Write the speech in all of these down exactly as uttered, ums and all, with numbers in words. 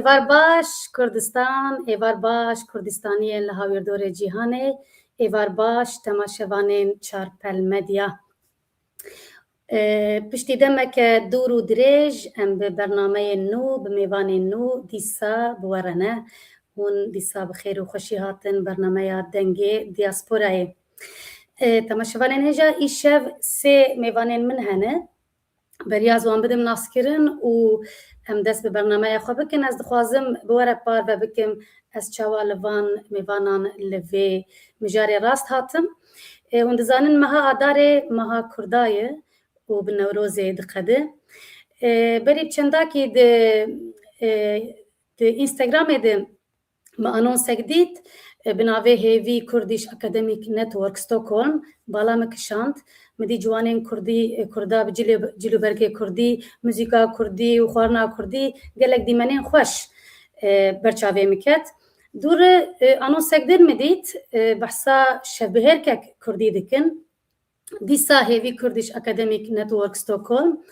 Êvar baş Kurdistan, êvar baş Kurdistaniyên li hawîrdorê cîhanê, êvar baş temaşevanên Çarpel Medya. Ee, piştî demeke dûr û dirêj em bi bernameyên nû, bi mêvanên nû dîsa bi we re ne. Hûn dîsa bi xêr û xweşî hatin bernameya Dengê Diasporayê. Ee, temaşevanên hêja, îşev sê mêvanên min hene. Beriya ez wan bidim naskirin û em dest bi bernameya xwe bikin. Ez dixwazim bi we re parve bikim ez çawa li van mêvanan li vê mijarê rast hatim. Ê, hûn dizanin meha Adarê meha Kurda ye û bi Newrozê diqede. Ê, berî çendakî di, ê, di Instagramê de me anonsek dît, e, bi navê Hêvî Kurdish Academic Network Stockholm bala min kişand. Min dî ciwanên kurdî, e, kurda bi cilê, cil û bergê kurdî, muzîka kurdî û xwarina kurdî gelek dîmenên xweş, e, ber çavê min ket. Dû re, e, anonsek din min dît, e, behsa şevbihêrkek kurdî dikin. Dîsa Hêvî Kurdish Academic Network Stockholm,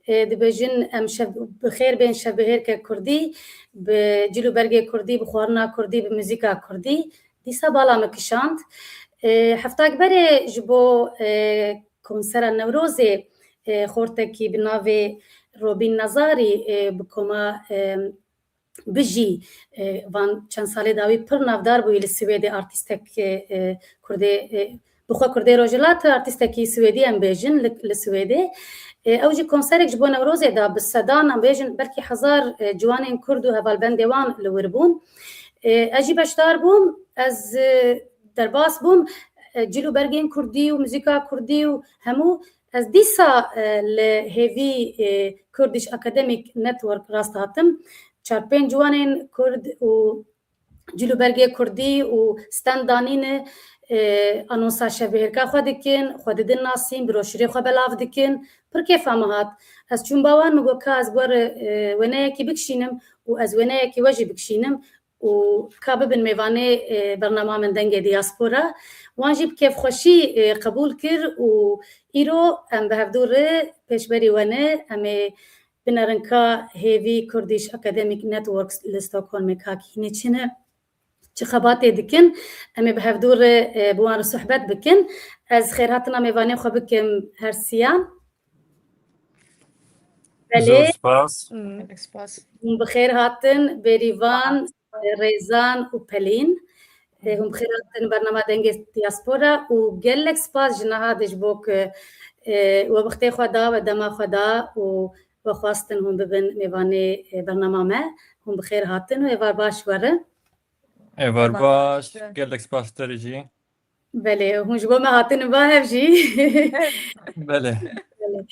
e, dibêjin em şev, bi xêr bên şevbihêrke kurdî, bi cil û bergê kurdî, bi xwarina kurdî, bi muzîka kurdî. Dîsa bala min kişand. E, heftak berê ji bo, e, konsera Newrozê, e, xortekî bi navê Robîn Nazarî, e, bi koma, e, Bijî, e, van çend salê dawî pir navdar bûyî li Swêdê, artîstek, e, e, Kurdê, e, bi xwe Kurdê Rojhilat, artîstekî Swêdî em bêjin li, li Swêdê. E, ew jî konserek ji bo Newrozê da, bi sedan em bêjin belkî hezar, e, ciwanên Kurd û hevalbendê wan li wir bûn. E, ez jî beşdar bûm, ez, e, derbas bûm, e, cil û bergên Kurdî û muzîka Kurdî û hemû. Ez dîsa, e, li hêvî, e, Kurdish Academic Network rast hatim. Çar pênc ciwanên Kurd û cil û bergê Kurdî û stand danîne, e, anonsa şevbihêrka xwe dikin, xwe didin nasîn, broşurê xwe belav dikin. Pir kêfa min hat. Ez çûm ba wan, min got, ka ez bi we re, e, wêneyekî bikişînim û ez wêneyekî we jî bikişînim. û ka bibin mêvanê, e, bernama min Dengê Diaspora. Wan jî bi kêfxweşî, e, qebûl kir û îro em bi hevdû re pêşberî we ne. Em ê binerin ka hêvî Kurdish Academic Networks li Stockholmê ka hînê çi ne, çi xebatê dikin. Em ê bi hevdû re, e, bi wan re sohbet bikin. Ez xêrhatina mêvanê xwe bikim her siyan. Belê. Zor spas. Hmm. Spas. Hûn bi xêr hatin, Bêrîvan, Rêzan û Pelîn. E, hûn bi xêr hatin bernama Dengê Diaspora û gelek spas ji niha de ji bo ku, e, we wextê xwe da, we dema xwe da û we xwestin hûn bibin mêvanê, e, bernama me. Hûn bi xêr hatin û êvar baş were. Êvar baş, gelek spas te jî. Belê, hûn ji bo me hatine ba hev jî. Belê. Belê.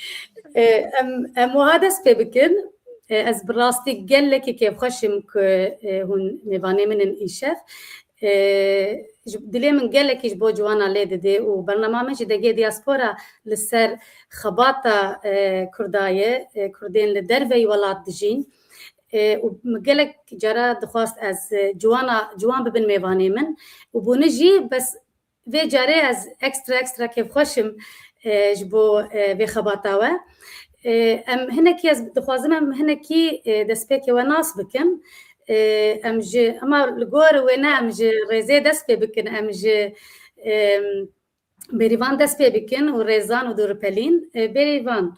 E, em, em wiha dest pê bikin. E, ez bi rastî gelekî kêfxweş im ku, e, hûn mêvanê min in îşev. E, ji, dilê min gelekî ji bo ciwana lê didê û bernama min jî Dengê Diaspora li ser xebata, e, Kurda ye, e, Kurdên li derveyî welat dijîn. E, û min gelek cara dixwast ez, e, ciwana, ciwan bibin mêvanê min û bûne jî, bes vê carê ez ekstra, ekstra kêfxweş im, e, ji bo, e, vê xebata we. E, em hinekî, ez dixwazim em hinekî, e, destpêkê we nas bikin. E, em ji, ema li gor wê ne, em ji rêzê dest pê bikin, em ji, e, Bêrîvan dest pê bikin û Rêzan û Dûripelîn. E, Bêrîvan,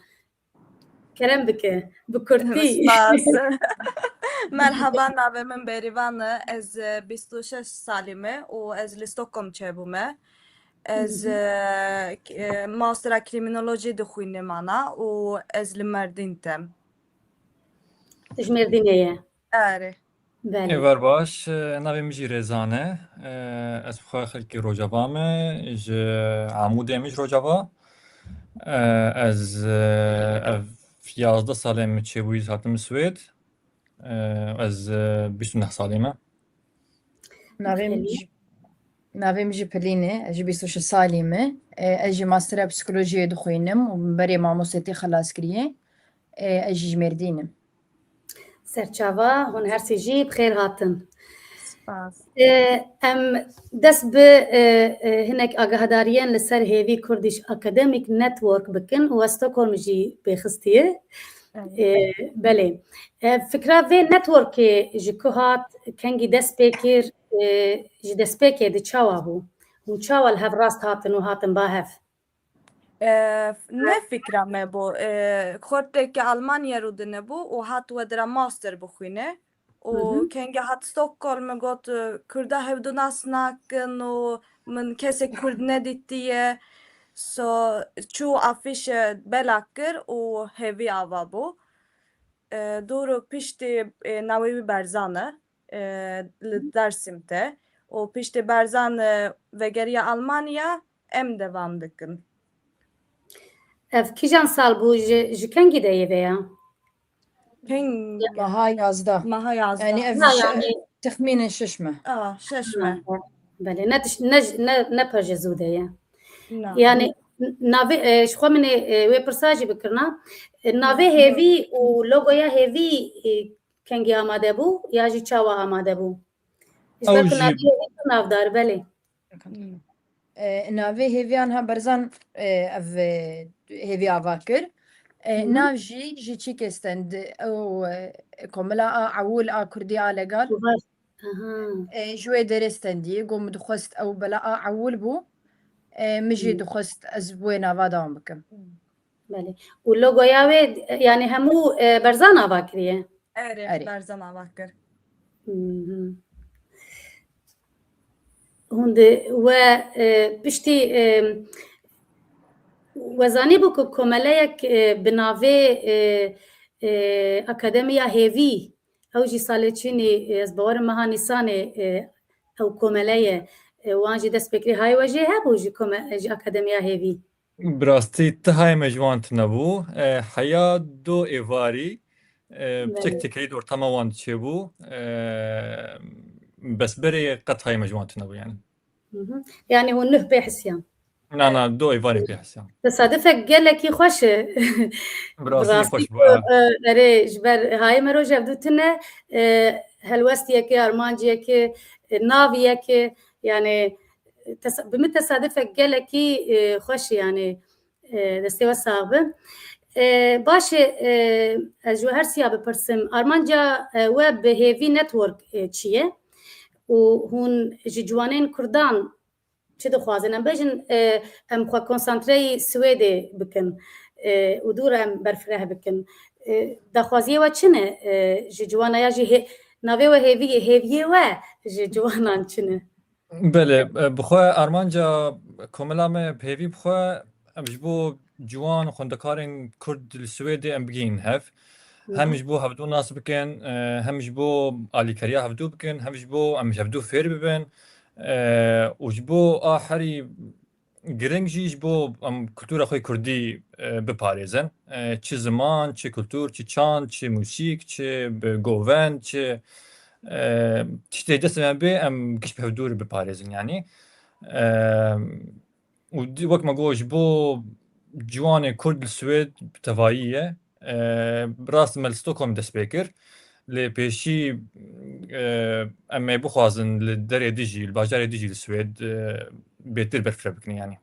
kerem bike, bi kurtî. Spas. Merhaba, navê min Bêrîvan e. Ez, e, bîst û şeş salî me û ez li Stockholm çêbûme. Ez, Hı hı. e, k-, e, mastera kriminolojî dixwînim ana û ez li Merdîn tem. Tu ji Mêrdînê ye? Erê. Belê. Êvar baş, e, navê min jî Rêzan e. E, ez xwe xelkê Rojava me, ji Amûdê me, ji Rojava. E, ez, e, ev yazdeh salê min çêbûyî hatim Swêd. E, ez, e, bîst û neh salî me. Navê min Pelîn. Jî, navê min jî Pelîn e. Ez jî bîst û şeş salî me. E, ez jî mastera psîkolojiyê dixwînim û berê mamostetî xelas kiriye. E, ez jî ji Mêrdîn im. Serçava, hûn her sê jî bi xêr hatin. Spas. E, em dest bi, e, e, hinek agahdariyên li ser hêvî Kurdish Academic Network bikin û ez Stockholm jî pêxistiye. Ee, belê. Ee, fikra vê networkê ji ku hat, kengî dest pê kir, ee, ji destpêkê de çawa bû? Hûn çawa li hev rast hatin û hatin ba hev? E, ne fikra me bû. E, xortekî Almanya rûdine bû û hat we dira master bixwîne. Û kengî hat Stockholm, min got, e, Kurda hevdu nas nakin û min kesek Kurd nedîtiye. So, çû afîşe bela kir û hêvî ava bû. E, dûr û piştî, e, navê wî Berzan e, e, li Dersim te. Û piştî Berzan, e, vegeriya Almanya, em devam dikin. Ev kîjan sal bû, ji, ji kengî de yê vê ya? Keng Meha yazdeh. Meha yazdeh. Yani ev Ha, şe- yani- Texmînen şeş meh. Aa, şeş meh. Belê, ne tiş-, ne, ne, ne pir ji zû de ye. Na. Yani n-, navê, e, ji xwe min ê, e, wê pirsa jî bikirina. E, navê hêvî û logoya hêvî, e, kengî amade bû ya jî çawa amade bû? Ji Ew ber ku jî- navê hêvî pir navdar, belê. E, navê hêviyan ha Berzan, e, ev, e, hêvî ava kir. E, Hı hı. Nav jî ji çîkê stend, ew, e, komila a ewil a kurdî a legal. Aha, E, ji wê derê stendî, got min dixwest ew bela a ewil bû. E, min jî Hı. dixwest ez bi wê nava dewam bikim. belê. Û logoya wê, yani hemû, e, Berzan ava kiriye? Erê, Erê. Berzan ava kir. Mhm. Hûn di we, e, piştî, e, we zanîbû ku komeleyek, e, bi navê, e, e, Akademiya Hêvî, ew jî salê çînî, e, ez bawerim meha Nîsanê, e, ew komele ye. E, wan jî dest pê kirî, hayê we jê hebû ji kome-, ji Akademiya Hêvî? Bi rastî ti hayê me ji wan tune bû. E, heya do êvarî, e, Belê. piçek têkilî di ortama wan diçêbû. E, bes berê qet hayê me ji wan tune bû yani. Mhm. Yani hûn nuh pê hisiyan? Na, na, do êvarî pê hisiyan. Tesadüfek gelekî xweş e. Bi rastî Rastî xweş ku, bû, evet. e, erê, ji ber hayê me roj ev du tune, e, helwestiyeke, armanciyeke, e, naviyeke, yani, e, tesa-, bi min tesadüfek gelekî, e, xweş e, yani, e, destê we sax be. E, baş e, e, ez ji we her siya bipirsim, armanca, e, we bi Hêvî Network, e, çi ye? Û hûn ji ciwanên Kurdan çi dixwazin? Em bêjin, e, em xwe konsantreyî Swêdê bikin, e, û dû re em berfireh bikin. E, daxwaziyê we çi ne? E, ji ciwana ya jî hê-, navê we hêvî ye, hêviyê we ji ciwanan çi ne? Belê, e, bi xwe armanca komela me bi hêvî bi xwe em ji bo ciwan û xwendekarên Kurd li Swêdê em bigihînin hev. Hem ji bo hevdû nas bikin, e, hem ji bo alîkariya hevdû bikin, hem ji bo em ji hevdû fêr bibin. E, û ji bo a herî giring jî ji bo em kultura xwe kurdî, e, biparêzin. E, çi ziman, çi kultur, çi çand, çi mûsîk, çi bi govend, çi, e, tiştê destê me bê, em giş bi hevdû re biparêzin yani. E, û di-, wek me got, ji bo ciwanê Kurd li Swêd bi tevayî ye. E, bi rast me li Stockholm dest pê kir. Lê pêşî, e, em ê bixwazin li derê dijî, li bajarê dijî li Swêd, e, bêtir berfireh bikin yani.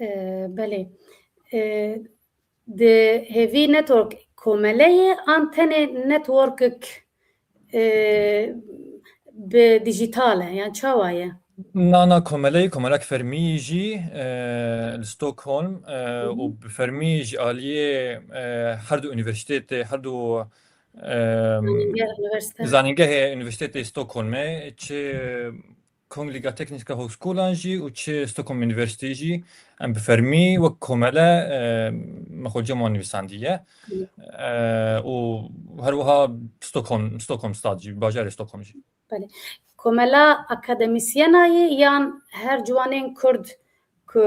E, belê. E, di Hêvî Network komeleyê an tenê networkek, e, bi dijital e, yan çawa ye? Na, na, komeleyê, komelek fermî jî, e, li Stockholm, e, û bi fermî ji aliyê, e, her du unîversîtetê, her du, e, Zanîngeh, unîversîte. Zanîngehê Unîversîtetê Stockholmê, çi Kungliga Tekniska Högskolan jî û çi Stockholm University jî em bi fermî wek komele, e, me xwe cem wan nivîsandiye. E, û her wiha Stockholm, Stockholm Stad jî, bajarê Stockholm jî. Belê. Komela akademîsyena ye yan her ciwanên Kurd ku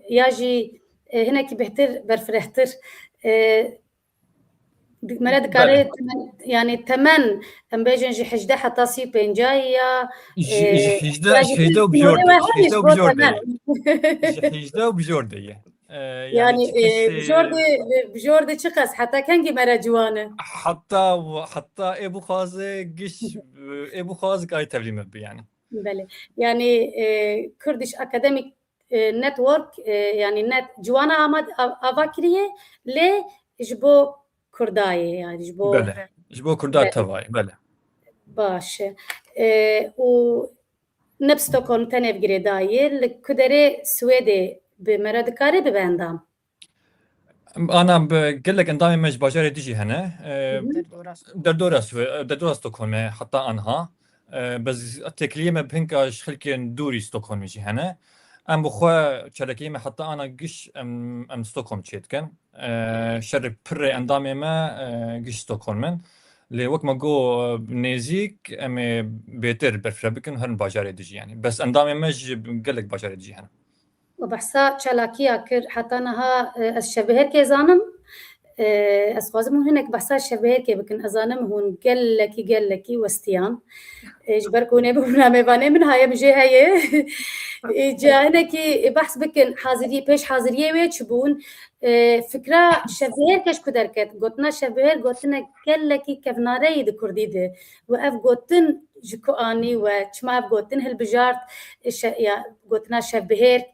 ya jî, e, hinekî bêhtir, berfirehtir, e, di-, me re dikare Belê. temen, yani temen, em bêjin ji hejdeh heta sî û pênc ya, Ji, e, ji hejdeh, ya ji jî hejdeh û sînorê bijor we de, ji hene ji hejdeh û bo bijor de temen. ye. Ji hejdeh û bijor de ye. E, yani Yani, çi e, kesê bijor de, bijor de çi qas, heta kengî me re ciwan e? Heta, heta ê bixwaze giş, ê bixwaz kay tevlî me bi yani. Belê. Yani, e, Kurdish Academic, e, Network, e, yani net ciwana amad-, av-, ava kiriye, lê ji bo Kurdayê, yani ji bo Bele. Ji bo Kurda Bele. Tevayê, bele. Baş e. E, û ne bi Stockholm tenê bi girêdayî, li ku derê Swêdê bi me re dikare bibe endam? Ana bi gelek endamê me ji bajarê dijî hene. E, Hı hı. Derdora Swê-, derdora Stockholmê heta anha. E, bes têkiliyê me bi hinka ji xelkên dûrî Stockholmê jî hene. Em bi xwe çalakiyê me heta ana giş em, em Stockholm çêdikin. E, şerê pirê endamê me, e, giş Stockholm in. Lê wek me got, e, nêzîk em ê bêtir berfireh bikin, herin bajarê dijî yani. Bes endamê me ji gelek bajarê dijî hene. We behsa çalakiya kir, heta niha, e, ez şevbihêrkê zanim. E, ez xwazim hûn hinek behsa şevbihêrkê bikin. Ez zanim hûn gelekî, gelekî westiyan. E, ji ber ku hûn ê bibûna mêvanê min, haye min jê heye. E, ca hinekî behs bikin, haziriyê, pêş haziriyê wê çi bûn? E, fikra şevbihêrkê ji ku derket? Gotina şevbihêr gotinek gelekî kevnareyî di kurdî de. Û ev gotin ji ku anî we? Çima ev gotin hilbijart? E, şe-, ya, gotina şevbihêrk,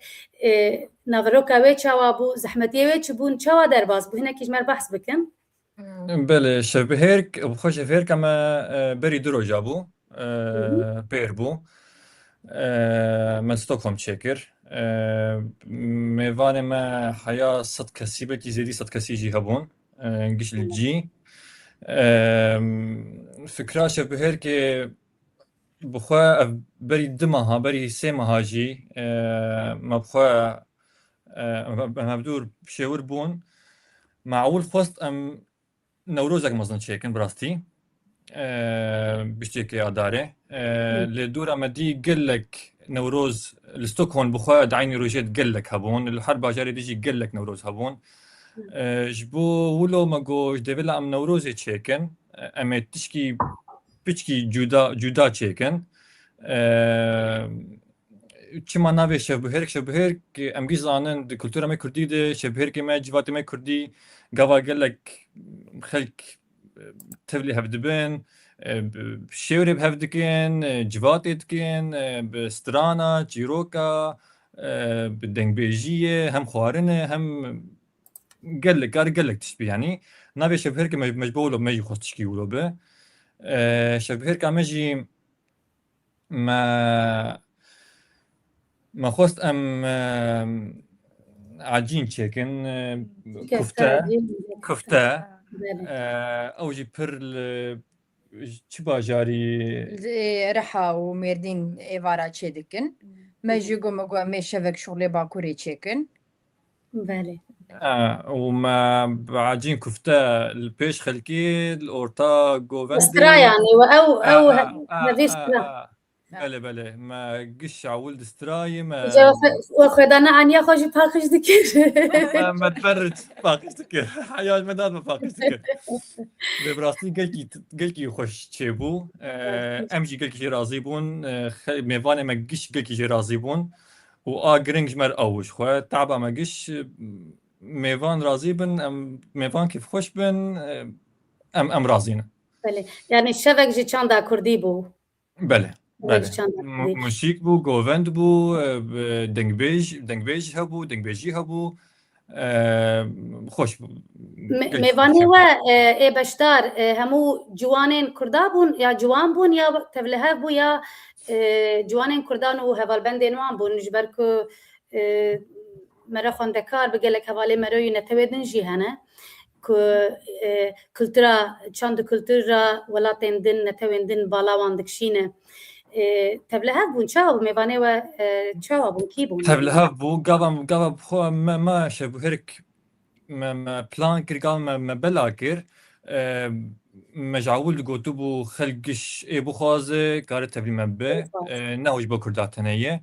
e, naveroka wê çawa bû? Zehmetiyê wê çi bûn? Çawa derbas bû? Hinekî ji me re behs bikin. Belê, şevbihêrk, bi xwe şevbihêrka me, e, berî du roja bû, e, Hı hı. Pêr bû. E, me Stockholm çêkir. E, mêvanê me heya sed kesî, belkî zêdî sed kesî jî hebûn. E, giş li Hı. cî. E, fikra şevbihêrkê bi xwe ev berî du meha, berî sê meha jî, e, me bi xwe, e, me, me bi dûr şêwir bûn. Me ewil xwest em Newrozek mezin çêkin, bi rastî. E, biştêkê Adarê. E, Hı. Lê dûra me dî gelek Newroz li Stockholm bi xwe di eynî rojê de gelek hebûn. Li her bajarê dî jî gelek Newroz hebûn. Hı. E, ji bo wilo me got, ji dêvê la em Newrozê çêkin. E, em ê tişkî piçkî cuda, cuda çêkin. E, çima navê şevbihêrk? Şevbihêrk, em gî zanin, di kultura me kurdî de, şevbihêrkê me, civatê me kurdî, gava gelek xelk, e, tevlî hev dibin, e, bi şêwrê bi hev dikin, e, civatê dikin, e, bi strana, çîroka, e, bi dengbêjiyê, hem xwarinê, hem gelek, kar gelek tişt bi, yanî. Navê şevbihêrkê me, me ji bo wilo, me jî xwest tişkî wilo bi. E, şevbihêrka me jî me, me xwest em, em, ecîn çêkin, e, Kefte, kufte, ecîn, kufte. Belê. E, ew jî pir li, ji çi bajarî? Li Riha û Mêrdîn êvara çêdikin. Me jî got, me got, em ê şevek şixulê Bakurê çêkin. Belê. E, û me bi ecîn kufte li pêş xelkê, li orta govendê. Stra yani, we ew, e, ew e, e, hevî e, stra. E. Belê, belê. Me giş ewil di strayê me. Îca we xwe, we xwedana aniya xwe jî paqij dikir. Me, me ber paqij dikir. Heya me dad me paqij dikir. Lê bi rastî gelkî, gelkî xweş çêbû. E, em jî gelkî jê razî bûn. E, xe-, mêvanê me giş gelkî jê razî bûn. Û a giring ji me re ew ji xwe. Taba me giş, e, mêvan razî bin, em mêvan kêfxweş bin, e, em, em razî ne. Belê. Yani şevek ji çanda kurdî bû. Belê, Şevek belê. ji çanda Mu-, kurdî. Musîk bû, govend bû, e, bi-, dengbêj, dengbêj hebû, dengbêjî hebû. E, xweş bû. Me-, Gelkî mêvanê xweş we, e, ê beşdar, e, hemû ciwanên kurda bûn, ya ciwan bûn, ya tevlihev bû, ya, e, ciwanên kurdan û hevalbendên wan bûn, ji ber ku, e, mere xwendekar bi gelek hevalê mere û netewê din jî hene ku, e, kultura, çand û kultura welatên din, netewên din bala wan dikişîne. E, tevlihev bûn, çawa bû? Mêvanê we, e, çawa bûn? Kî bûn? Tevlihev bû, gava, gava bi xwe me, me şevbihêrk me, me plan kir, gava me, me bela kir. E, me ji ewil digotibû xelk giş ê bixwaze, kare tevlî me bibe. Bixwaze. E, neho ji bo Kurda tenê ye.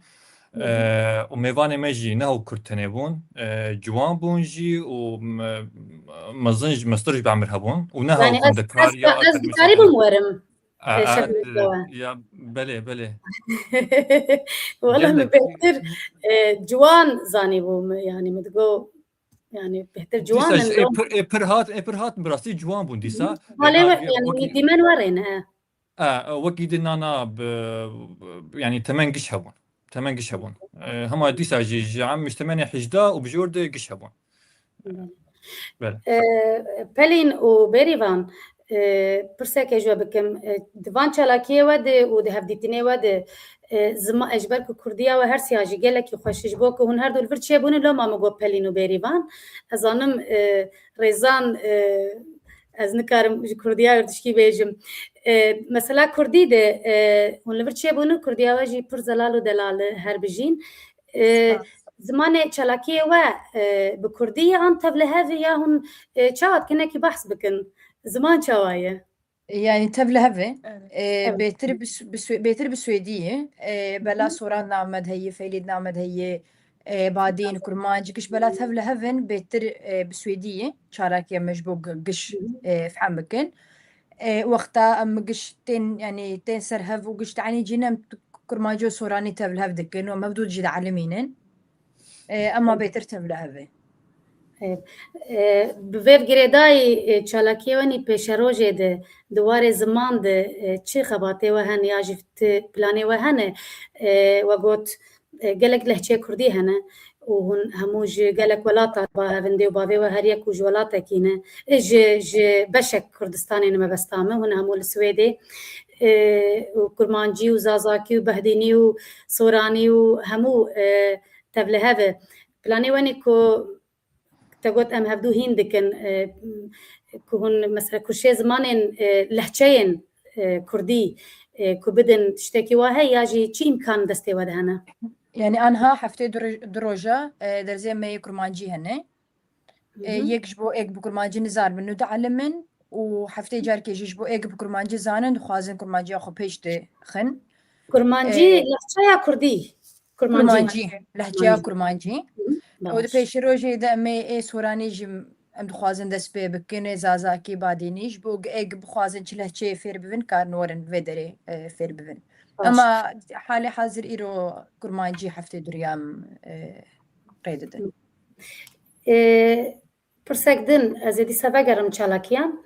Hı hı. E, û mêvanê me jî neho Kurd tenê bûn. E, ciwan bûn jî û me, mezin jî, mestir jî bi emir hebûn. Û neho Yani ez, xwendekar ez, ya ez akademisyen dikarîbim hebûn. Werim, A, e, a, şevbihêrka we. Ya, belê, belê. Wala min Gelek. Bêhtir, e, ciwan zanîbû min, yani min digot, yani bêhtir ciwan Dîsa in, ji ê pir, ê pir hat, ê pir hat bi rastî ciwan bûn dîsa. Hı hı. Lê Halê na, we, ya, yani wekî dîmen we rê ne. A, wekî di nana bi, yani temen giş hebûn. Temen giş hebûn. E, hema dîsa jî ji em ji temenê hejda û bi jor de giş hebûn. Belê. Belê. E, Pelîn û Bêrîvan, e, pirseke ji we bikim. E, di van çalakiyê we de û di hevdîtinê we de, e, zima-, e, ji ber ku kurdiya we her siya jî gelekî xweş e, ji bo ku hûn her du li vir çêbûne, loma min got Pelîn û Bêrîvan. Ez zanim, e, Rêzan, e, ez nikarim ji kurdiya we tişkî bêjim. E, mesela kurdî de, e, hûn li vir çêbûne, kurdiya we jî pir zelal û delal e, her bijîn. E, Spas. Zimanê çalakiyê we, e, bi kurdî ye an tevlihev e ya hûn, e, çawa dikin, hinekî behs bikin? Ziman çawa ye? Yani tevlihev e. Evet. E, Evet. Bêtir bi, bi, bêtir bi swêdî ye. E, bela Hı hı. Soran Named heye, Feylîd Named heye, e, Badîn, Kurmancî, giş bela tevlihev in, bêtir, e, bi swêdî ye. Çalakiyê me ji bo g-, giş, Hı hı. e, fehm bikin. E, wexta em giş tên, yani tên ser hev û giş dienî cî ne em kurmancî û soranî tevlihev dikin û em hevdû jî dielîmînin. E, ema bêtir tevlihev e. E, e, bi vê girêdayî, e, çalakiyê we nî pêşerojê de, di warê ziman de, e, çi xebatê we hene ya jî ti planê we hene? E, we got, e, gelek lehçeyê kurdî hene û hûn hemû ji gelek welata ba hevindê û bavê we her yek û ji welatekî ne. E, ji, ji beşek Kurdistanê ne mebesta me, hûn hemû li Swêdê, e, û kurmancî û zazakî û behdînî û soranî û hemû, e, tevlihev e. Planê we nî ku te got em hevdû hîn dikin, e, ku hûn mesela kurşê zimanên, e, lehçeyên, e, kurdî, e, ku bidin tiştekî wa heye ya jî çi îmkan destê we de hene? Yani anha heftê du roj-, du roja, e, dersê me yê kurmancî hene. Hı E, hı. Yek ji bo êk bi kurmancî nizanibin û dielimin û heftê carkê jî ji bo êk bi kurmancî zanin dixwazin kurmanciya xwe pêş de xin. Kurmancî E, lehçeya kurdî. Kurmancî. Kurmancî, lehçeya Kurmancî. Kurmancî. Hı hı. Û di Baş. Pêşerojê de em ê, ê soranî jî em dixwazin dest pê bikin, ê zazakî, badînî, ji bo êk bixwazin çi lehçeyê fêr bibin, karin werin vê derê, e, fêr bibin. Baş. Ema halê hazir îro kurmancî heftê duriya em, e, rê didin. E, Pirsek din, ez ê dîsa vegerim çalakiyan.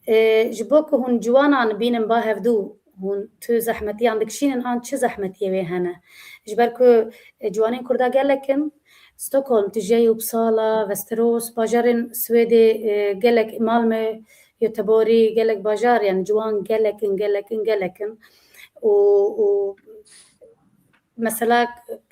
E, ji bo ku hûn ciwanan bînin ba hevdû, hûn tu zehmetiyan dikişînin an çi zehmetiyê wê hene? Ji ber ku, e, ciwanên Kurda gelek in, Stockholm, tijeyê Uppsala, Västerås, bajarên Swêdê, e, gelek, Malmö, Göteborg, gelek bajar, yani ciwan gelek in, gelek in, gelek in. Û, û mesela,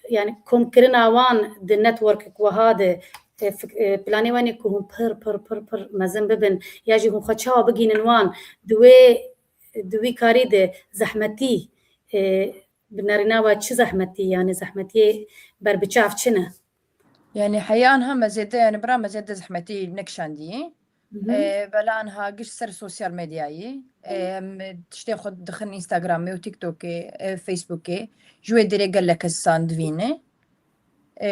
yani komkirina wan di networkek wiha de, e, fik-, e, planê wan ê ku hûn pir, pir, pir, pir mezin bibin, ya jî hûn xwe çawa bigihînin wan, di wê, di wî karî de zehmetî, e, bi nerîna we çi zehmetî, yani zehmetiyê berbiçav çi ne? Yani heya anha me zêde, yani bira me zêde zehmetî nekişandiye. Hı hı. E, bela anha giş ser sosyal medyayê. E, em tiştê xwe dixin Instagramê û TikTokê, e, Facebookê. Ji wê derê gelek kes zan divîne. E,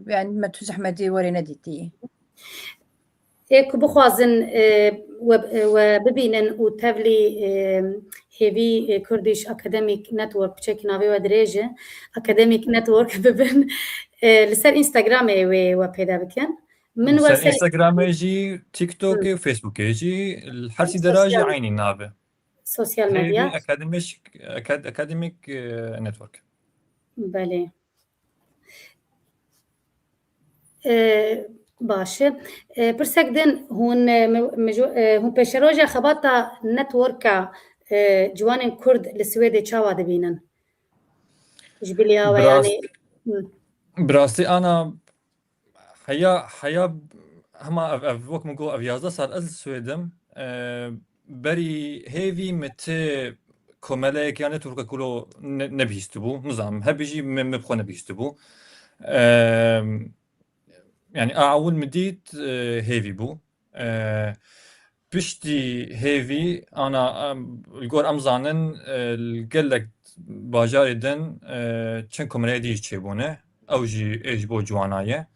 yani me tu zehmetî werê nedîtî. Ê ku bixwazin, e, we, e, we bibînin û tevlî, e, hêvî, e, Kurdish Academic Network, piçekî navê we dirêj e, Academic Network bibin, e, li ser Instagramê wê we peyda bikin. Min Li ser ser Instagramê jî, TikTokê û Facebookê jî, her sî dera jî Sosyal eynî nav e. Sosyal Heyvî medya. Academic, Acad-, Academic, e, Network. Belê. E, baş e. E, pirsek din hûn, e, mi-, mi-, e, hûn pêşeroja xebata networka, e, ciwanên Kurd li Swêdê çawa dibînin? Ji biliya we Bi rast-, yanî, hı. Bi rastî ana heya, heya hema ev, ev, wek min got, ev yazdeh sal ez li Swêd im. E, berî hêvî min ti komeleyek ya networkek wilo ne-, nebihîstibû. Nizanim, hebî jî min, min bi xwe nebihîstibû. E, yani a ewil min dît, e, hêvî bû. E, piştî hêvî, ana, em, li gor em zanin, e, li gelek bajarê din, e, çend komeleyê dî jî çêbûne. Ew jî ê ji bo ciwana ye.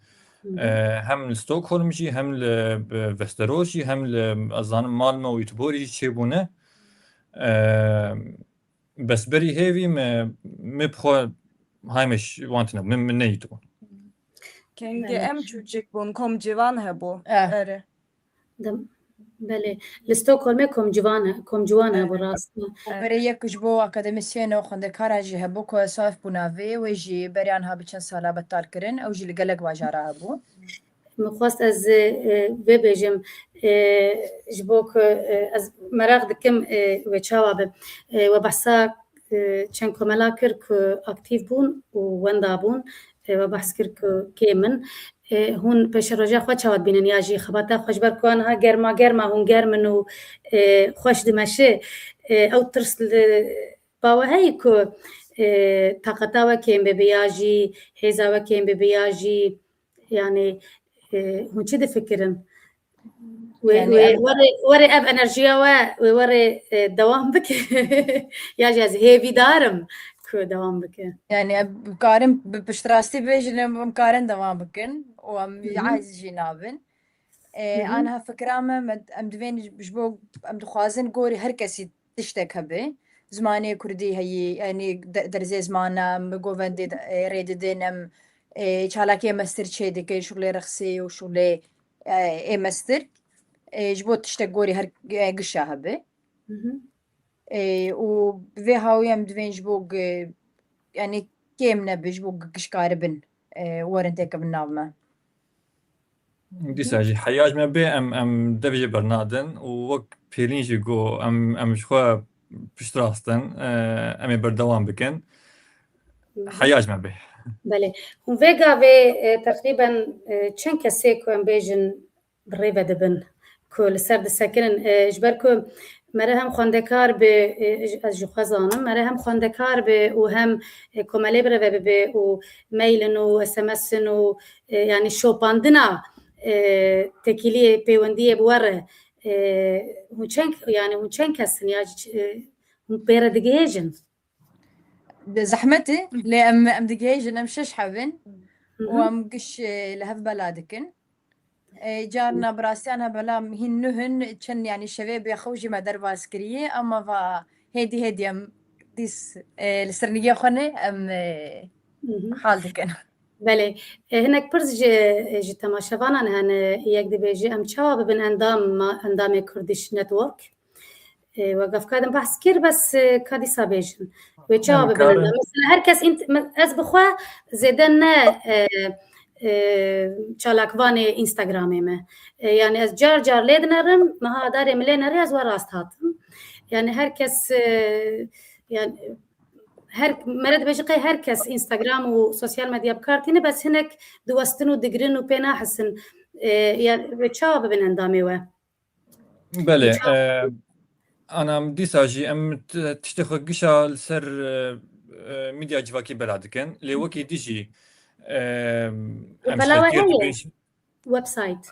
Hı hı. E, hem li Stockholm jî, hem li, e, Västerås jî, hem li, ez zanim, Malmö û Göteborg jî çêbûne. E, Bes berî hêvî me, me bi xwe heimish wan tune, me, me neyî tu. Kengî Belê. Em çûçik bûn, komcivan hebû. Eh. Erê. Dem-, belê. Li Stockholmê komcivan he-, komciwan hebû, Erê. Rast e. Û berê yek ji bo akademisyen û xwendekara jî hebû ku Esaf bû navê wê jî beriyan ha bi çend sala betal kirin, ew jî li gelek bajara hebû. Min xwest ez, e, vê bêjim, e, ji bo ku, e, ez meraq dikim, e, wê çawa be. E, we behsa, e, çend komela kir ku aktîf bûn û wenda bûn. E, we behs kir ku kêm in. E, hûn pêşeroja xwe çawa dibînin ya jî xebata xwe, ji ber ku aniha germa germa hûn germ in û, e, xweş dimeşe. E, ew tirs li ba we heye ku, e, taqeta we kêm bibe ya jî hêza we kêm bibe ya jî, yani, e, hûn çi difikirin? Wê, Yani wê ev were, were ev enerjiya we, wê were, e, dewam bike. Ya jî ez hêvîdar im ku dewam bike. Yani em karin bi piştrastî bêjin, em, em karin dewam bikin û em Hı hı. aciz jî nabin. E, Hı hı. Aniha fikra me, me, em divên ji bo, em dixwazin gorî her kesî tiştek hebe. Zimanê kurdî heyî, yani de-, derzê zimana, em govendê de, e, rê didin, em, e, çalakiyê mestir çê dikin, şuxlê rexsê û şuxlê, e, ê mestir. E, ji bo tiştek gorî her, e, gişa hebe. Hı hı. E, û bi vê hawî em divên ji bo gi-, yani kêm nebe, ji bo gi-, gişkaribin, e, werin têkevin nav me. Dîsa jî heya ji me bê, em, em dev jê bernadin û wek Pêlîn jî got, em, em ji xwe piştrast in, e, em ê berdewam bikin. Hı hı. Heya ji me bê. Belê. Hûn vê gavê, e, teqrîben, e, çend kesê ku em bêjin bi rê ve dibin ku li ser disekinin, e, ji ber ku mere hem xwendekar bi, e, ez ji xwe zanim, mere hem xwendekar bi û hem, e, komelê bi rê ve bibe û mailin û S M S'in û, e, yani şopandina, e, tekîliyê pêwendiyê bi we re, e, hûn çend, yani hûn çend kes in ya, e, hûn pê re digihêjin? Zehmet e, lê em, em digihêjin, em şeş heb in Hı û hı. em giş, e, li hev bela dikin. E, carna bi rastiyan he bela hîn nuh in, çend, yani şevê bê xew jî me derbas kiriye, ama va hêdî hêdî em dîs, e, li ser nigê xwe ne, em, e, Hı hı. hal dikin. Belê. E, hinek pirs ji, ji temaşevanan hene, yek dibêje, em çawa bibin endam, endamê Kurdish Network? E, we gavka din behs kir, bes, e, ka dîsa bêjin. Wê çawa Em bibin karin. endam? Mesela her kes int-, me-, ez bi xwe zêde ne, e, e, çalakvanê Instagramê me. E, yani ez car car lê dinerim, meha darê min lê nerê ez we rast hatim. Yani her kes, e, yani her, mere dibêje qey her kes Instagram û sosyal medya bi kar tîne, bes hinek diwestin û digirin û pê nahisin. E, yani wê çawa bibin endamê we? Belê, Çawa? e, anam dîsa jî em t-, tiştê xwe gişa li ser, e, e, medya civakî bela dikin. Lê wekî dijî, e, em Rûpela we şikayetiyê heye? dibin. Website.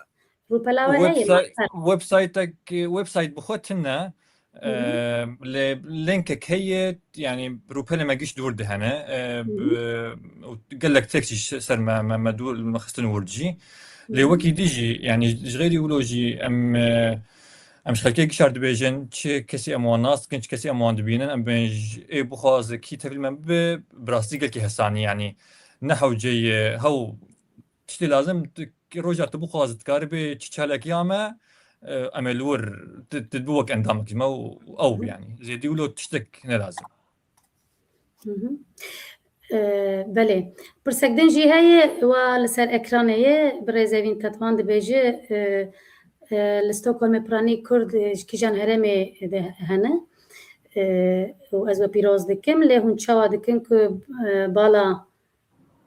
Rûpela we heye, Website, master. websiteek, website bi xwe tune, Hı hı. e, lê linkek heye, yani rûpelê me giş dûr de hene. E, Hı hı. bi-, û gelek tekst jî ser me, me, me dûr, me xistin wir jî. Lê Hı hı. wekî dijî, yani ji xêrî wilo jî em, e, em ji xelkê gişar dibêjin, çi kesî em wan nas dikin, çi kesî em wan dibînin, em bên ji ê bixwaze kî tevîl me bibe, bi rastî gelkî hesanî, yani ne hewceyê hew tiştê lazim, tu, roja tu bixwazî dikarî bê çi çalakiya me, e, em ê li wir, tu, tu bi wek endamekî me û ew, Hı. yani. Zêdî wilo tiştek ne lazim. Hı hı. E, belê. Pirsek din jî heye, wa li ser ekranê ye, birêz Evîn Tetvan dibêje, e, e, li Stockholmê piranî Kurd, e, ji kîjan herêmê de hene? E, û ez we pîroz dikim, lê hûn çawa dikin ku, e, bala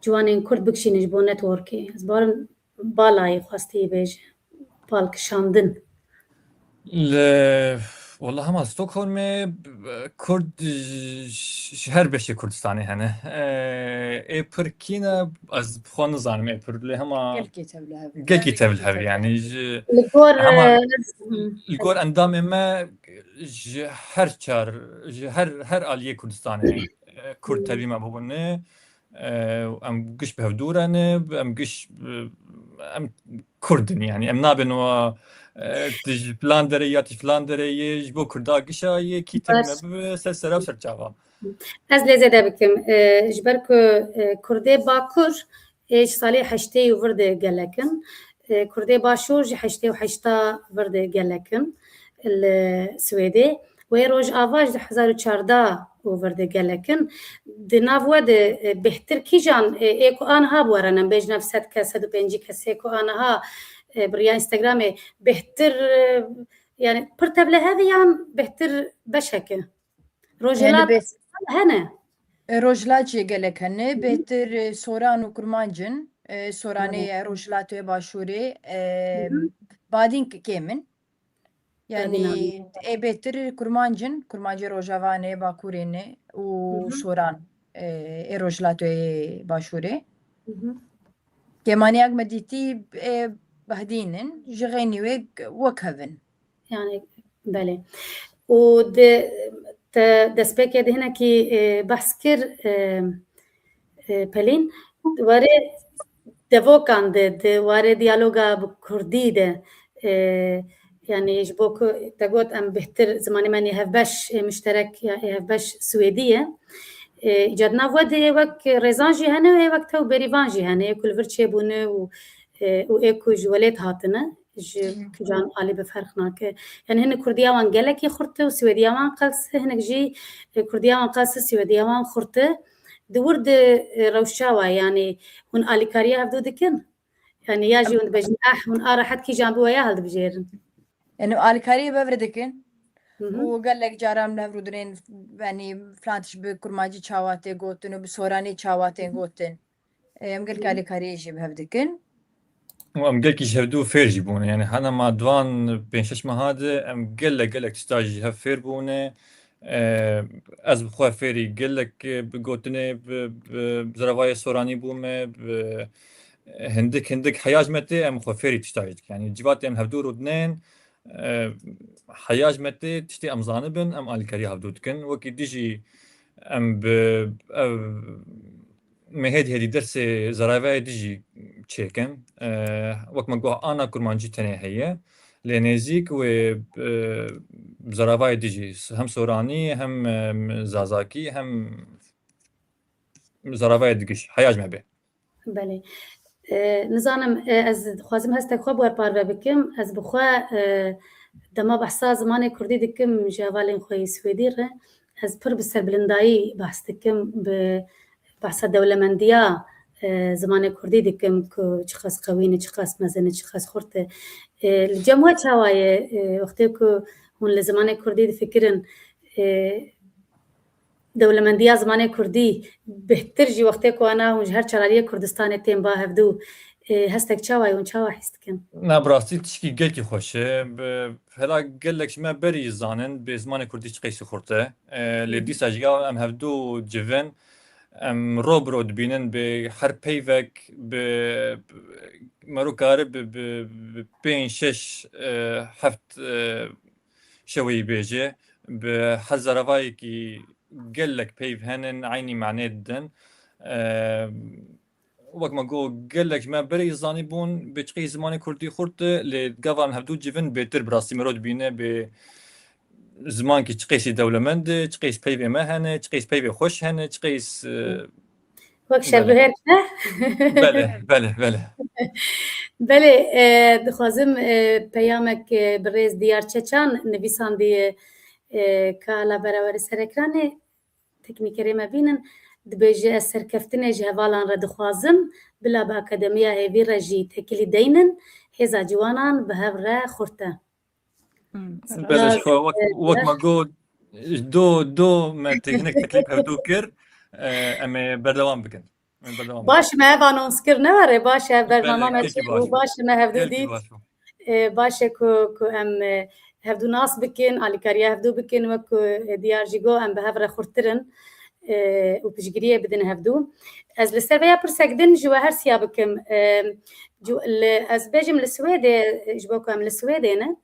ciwanên Kurd bikişînin ji bo networkê? Ez barim balayê xwestî bêje. Pal kişandin. Li, wela hema Stockholmê, e, Kurd ji, ji her beşê Kurdistanê hene. E, ê pir kî ne, ez bi xwe nizanim ê pir, lê hema Gelkî tevlihev. Gelkî tevlihev, yani, ji, Li gor, hema e, hı. li gor endamê me ji her çar, ji her, her aliyê Kurdistanê, e, Kurd Hı. tevî me bibûne. E, em giş bi hev dûr ne, em giş, e, em Kurd in, yani em nabên wa, e, tu ji filan derê ya tu ji filan derê yê, ji bo Kurda gişa yê, kî tevî me Baş. bibe, ser sera û ser çava. Ez lê zêde bikim. E, ji ber ku, e, Kurdê Bakur ê ji salê heştê û vir de gelek in. E, Kurdê Başûr ji heştê û heşta vir de gelek in li Swêdê. Wê Rojava ji du hezar û çardeh û vir de gelek in. Di nav we de, e, bêhtir kîjan, e, ê ku aniha bi we re ne, em bêjin ev sed kes, sed û pêncî kesê ku aniha, e, bi riya Instagramê bêhtir, e, yani pir tevlihev e yan bêhtir beşek e? Rojhilat hene? E, Rojhilat jî gelek hene. Hı hı. Bêhtir, e, Soran û Kurmanc in. E, Soranê, evet, ye, Rojhilatê Başûrê, e, Hı hı. Badîn kêm in. Yani, Badîn, ê bêhtir Kurmanc in, Kurmancê Rojava ne, Bakurê ne û Hı hı. Soran, e, ê Rojhilatê Başûrê. Hı hı. Kêmaniyek me dîtî, e, Behdîn in, ji xeynî wê wek hev in. Yani, belê. Û di, te destpêkê de hinekî, e, behs kir, e, e, Pelîn, di warê devokan de, di warê diyaloga bi kurdî de, e, yani ji bo ku te got em bêhtir zimanê me nê hevbeş, e, muşterek ya, e, hevbeş swêdî ye. E, îca di nav we de yê wek rêzan jî hene û yê wek tew berîvan jî hene, yê ku li vir çêbûne û, e, û ê ku ji welêt hatine. Ji Hı. kijan alî bi ferq nake. Yani hinek kurdiya wan gelekî xurt e û swêdiya wan qels e, hinek jî, e, kurdiya wan qels e, swêdiya wan xurt e. Di wir de, e, rewş çawa ye? Yani hûn alîkariya hevdû dikin? Yani ya jî hûn dibêjin, eh, hûn a rehet kîjan bi we ya hildibijêrin? Yani alîkariyê bi hev re dikin. Hı hı. Û gelek caran bi hev rûdinên, yani filan tişt bi kurmancî çawa tê gotin û bi soranî çawa tê gotin. Em gelkî Hı. alîkariyê jî bi hev dikin. Û em gelkî ji hevdû fêr jî bûne. Yani hene ma di van pênc şeş meha de em gelek, gelek tişta jî hev fêr bûne. E, ez bi xwe fêrî gelek, e, bi gotinê, bi, bi zaravayê soranî bûme, bi, hindik, hindik heya ji me tê, em xwe fêrî tişta jî dikin. Yani civatê em hevdû rûdinên, e, heya ji me tê, tiştê em zanibin, em alîkariya hevdû dikin. Wekî dijî em bi, ev, me hêdî hêdî dersê zaravayê dijî çêkin. E, wek me got, ana kurmancî tenê heye. Lê nêzîk wê, e, zaravayê dijî, hem soranî, hem, e, zazakî, hem zaravayê digî jî, heya ji me bê. Belê. E, nizanim, e, ez dixwazim hestek xwe bi we parve bikim. Ez bi xwe, e, dema behsa zimanê kurdî dikim ji hevalên xwe yê Swêdî re, ez pir bi serbilindayî behs dikim, bi behsa dewlemendiya, e, zimanê kurdî dikim ku çiqas qewî ne, çiqas mezin e, çiqas xurt e. E, li cem we çawa ye, e, wextê ku hûn li zimanê kurdî difikirin, e, dewlemendiya zimanê kurdî bêhtir jî wextê ku ana hûn ji her çar aliyê Kurdistanê tên ba hevdû, e, hestek çawa ye, hûn çawa hîs dikin? Na, bi rastî tişkî gelkî xweş e. Bi, hela gelek ji me berî zanin bê zimanê kurdî çiqeysî xurt e. E, lê Hı hı. dîsa ji ya em hevdû civin, em ro bi ro dibînin, bi her peyvek, bi, bi, mero kare bi, bi, bi pênc, şeş, e, heft, e, şeweyî bêje. Bi her zaravayekî gelek peyv henin, eynî manê didin. E, wek me got, gelek ji me berê zanîbûn, bi çiqî zimanê kurdî xurt e, lê gava em hevdû civin bêtir bi rastî mero dibîne, bi zimankî çiqêsî dewlemend e, çiqês peyvê me hene, çiqês peyvê xweş hene, çiqês, e, Wek belê. Şevbihêr ne? Belê, belê, belê. Belê, e, dixwazim, e, peyamek, e, bi rêz Diyar Çeçan nivîsandiye, e, ka la beraberî ser ekranê teknîkerê me bînin, dibêje, ez serkeftinê ji hevalan re dixwazim, bila bi akademiya hêvî re jî tekilî deynin, hêza ciwanan bi hev re xurt e. Hmm, Belê, rast. Ji xwe wek, wek me got, do, do me tê-, hinek teklîf hevdû kir, e, em ê berdewam bikin. Em ê berdewam bikin. Baş, me ev anons kir, ne were, baş e, ev bernama Belê, me gelkî çêbû, baş. Baş e, me hevdû Gelkî dît. Baş bû. E, baş e ku, ku em, e, hevdû nas bikin, alîkariya hevdû bikin, wek ku, e, Diyar jî got, em bi hev re xurttir in, e, û piştgiriyê bidin hevdû. Ez li ser vêya pirsek din ji we her siya bikim. E, Cu-, li, ez bêjim li Swêdê, ji bo ku em li Swêdê ne,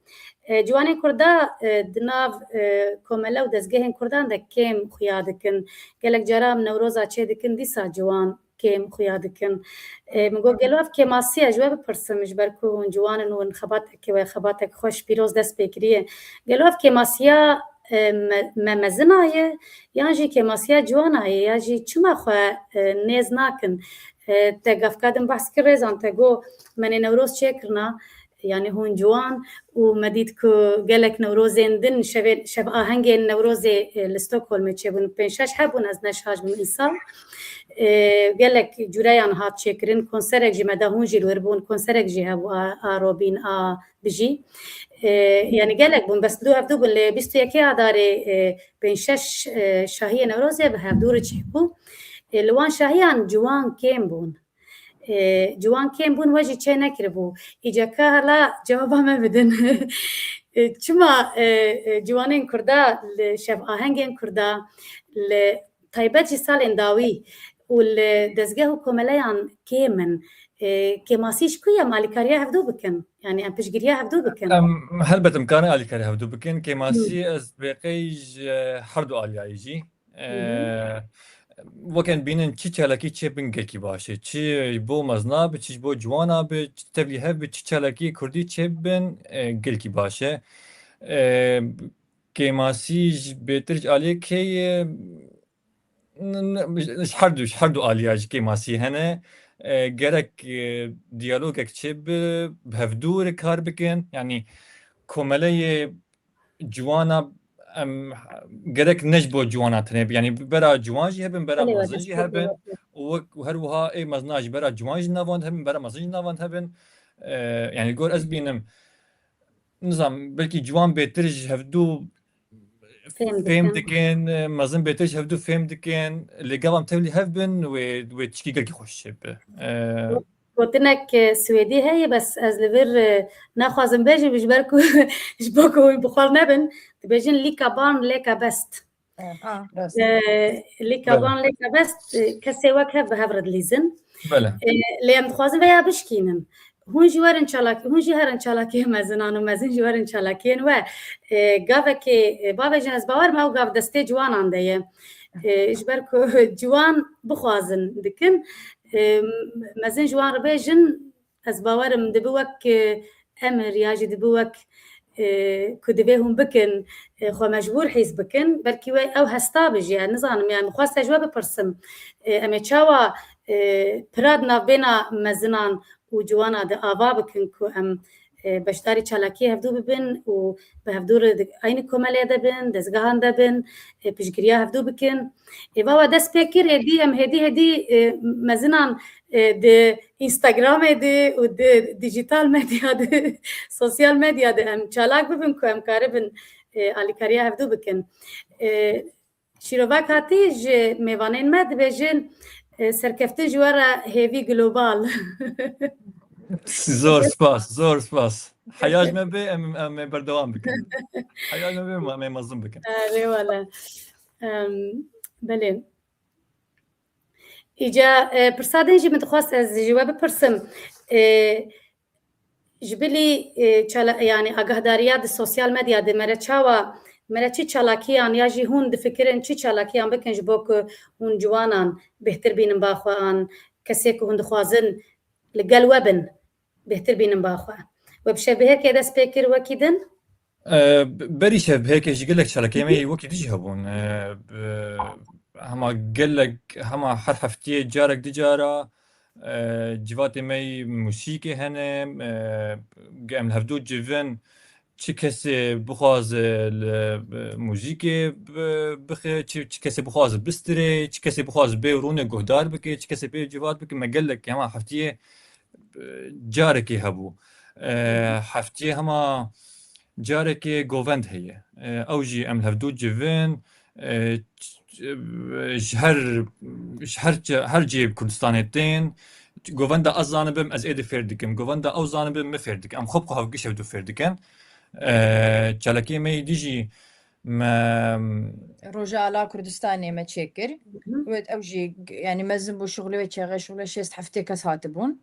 e, ciwanên Kurda, e, di nav, e, komele û dezgehên Kurdan de kêm xuya dikin. Gelek cara em Newroza çê dikin, dîsa ciwan kêm xuya dikin. E, min got, gelo ev kêmasiya ji we bipirsim, ji ber ku hûn ciwan in û hûn xebatekê we, xebatek xweş, pîroz dest pê kiriye. Gelo ev kêmasiya, e, me, me mezina ye, yan jî kêmasiya ciwana ye, ya jî çima xwe, e, nêz nakin? E, te gavka din behs kir, rêzan te got, me nê Newroz çêkirina, Yani hûn ciwan û me dît ku gelek Newrozên din şevê, şev ahengên Newrozê, e, li Stockholmê çêbûn. Pênc şeş hebûn, ez neşaş bûm îsal. E, gelek cureyan hat çêkirin. Konserek jî me da, hûn jî li wir bûn. Konserek jî hebû a, a Robîn, a Bijî. E, yani gelek bûn, bes du hevdu bûn. Lê bîst û yekê Adarê, e, pênc şeş, e, şahiyê Newrozê bi hevdu re çêbû. E, li wan şahiyan ciwan kêm bûn. E, ciwan kêm bûn, we jî çê nekiribû. Îca ka hala cewaba me bidin. E, çima, e, e, ciwanên Kurda li şev ahengên Kurda, li taybet jî salên dawî û li dezgeh û komeleyan kêm in? E, kêmasî ji ku ye em alîkariya hevdû bikin? Yani em piştgiriya hevdû bikin? Em, helbet em karin alîkariya hevdû bikin. Kêmasî Hı. ez bêqey ji her du aliyayî jî. Hı hı. Ee, weke em bînin çi çalakî çêbin gelkî baş e. Çi ji bo mezina bi, çi ji bo ciwana bi, çi tevlî hev bi, çi çalakî kurdî çêbin, e, gelkî baş e. E, kêmasî ji bêtir ji aliyê kê ye? N-, n-, ji her du, ji her du aliya ji kêmasî hene. E, gerek, e, diyalogek çêbi, bi hevdû re kar bikin. Yanî komeleyê ciwana em gerek ne ji bo ciwana tenê be. Yanî bera ciwan jî hebin, bera Belê, mezin jî destpêkê hebin. Û wek, û her wiha ê mezina jî bera ciwan jî navand hebin, bera mezin jî navand hebin. E, yanî gor ez bînim, nizam, belkî ciwan bêtir ji hevdû Fêm fêm dikin. dikin, e, mezin bêtir ji hevdû fêm dikin. Lê gava em tevlî hev bin, wê, wê tişkî gelkî xweş çêbe. E, Gotinek, e, Swêdî heye, bes ez li vir, e, naxwazim bêjim, ji ber ku, ji bo ku hûn bi xwe nebin, dibêjin lika ban leka best. Ha, rast. E, lika Bele. ban leka best, e, kesê wek hev bi hev re dilîzin. Bele. E, lê em dixwazin veya bişkînin. Hûn jî werin çalak-, hûn jî herin çalakiyên mezinan û mezin jî werin çalakiyên we. E, gavekê, e, bavêjin, ez bawer me ew gav destê ciwanan de ye. E, ji ber ku ciwan bixwazin dikin, e, mezin ji wan re bêjin, ez bawerim dibi wek, e, emir ya jî dibi wek, e, ku divê hûn bikin, e, xwe mecbûr hîs bikin. Belkî we ew hesta bi jî, ez nizanim, yani xwest ez ji we bipirsim. E, em ê çawa, e, pira di navbêna mezinan û ciwana de ava bikin ku em, e, beşdarî çalakiyê hevdû bibin û bi hevdû re di eynî komelê de bin, dezgehan de bin, e, piştgiriya hevdû bikin. Êva we dest pê kir, êdî em hêdî hêdî, e, mezinan, e, di Instagramê de û di dijital medya de, sosyal medya de em çalak bibin ku em karibin, e, alîkariya hevdû bikin. E, Şîrovak hatî ji mêvanên me dibêjin, e, serkeftin ji we re hêvî global. Zor spas, zor spas. Heya ji me bê, em, em ê berdewam bikin. Heya ji me bê, em ê mezin bikin. Erê wele. Em, belê. Îca, e, pirsa din jî min dixwest ez ji we bipirsim. E, Ji bilî, e, çala-, yani agahdariya di sosyal medya de mere çawa, mere çi çalakiyan ya jî hûn difikirin çi çalakiyan bikin ji bo ku hûn ciwanan bêhtir bînin ba xwe an kesê ku hûn dixwazin li gel we bin bêhtir bînin ba xwe? We bi şevbihêkê dest pê kir wekî din? E, berî şevbihêkê jî gelek çalakiyê me yê wekî dijî hebûn. E, bi, hema gelek, hema her heftiyê carek dicara, e, civatê me yî muzîkê hene, e, em li hevdû civin çi kesê bixwaze li, e, muzîkê bi-, bixe, çi, çi kesê bixwaze bistirê, çi kesê bixwaze bê rûnê guhdar bike, çi kesê bê civat bike, me gelek hema heftiyê, e, carekê hebû. E, heftiyê hema carekê govend heye. E, ew jî em li hevdû civin, e, ç-, ç-, ji her, ji her çi-, her cihê Kurdistanê tên, govenda ez zanibim, ez êdî fêr dikim. Govenda ew zanibim, min fêr dikim. Em xwe bi xwe hevgiş hevdû fêr dikin. E, çalakiyê me yê dî jî me Roja Ala Kurdistanê me çêkir. Hı hı. Wê ew jî, yani mezin bû şixulê wê çaxê, şixulê şêst heftê kes hatibûn.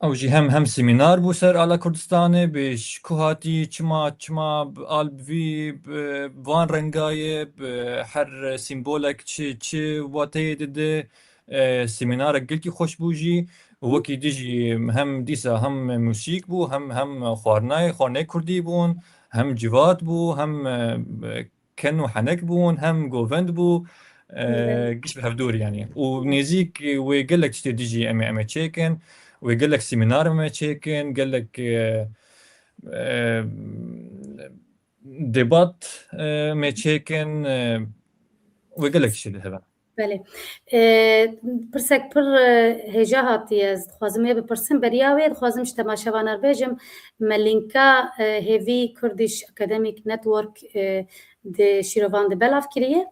Ew jî hem, hem semînar bû ser Ala Kurdistanê, bi ji ku hatî, çima, çima al bi vî, bi van renga ye, bi her sîmbolek çi, çi wateyê dide, e, semînarek gelkî xweş bû jî. Wekî dî jî hem dîsa hem muzîk bû, hem, hem xwarinayê, xwarinê kurdî bûn, hem civat bû, hem, e, ken û henek bûn, hem govend bû, e, Evet. giş bi hevdûr yanî. Û nêzîk wê gelek tiştê dî jî em ê, em ê çêkin. Wê gelek semînar me çêkin, gelek, e, e, debat, e, me çêkin, e, wê gelek jî dihevin. Belê. E, pirsek pir, e, hêja hatiye. Ez dixwazim wê bipirsim. Beriya wê dixwazim ji temaşevanan bêjim. Me lînka, e, hêvî Kurdish Academic Network, e, di şîrovan de belav kiriye.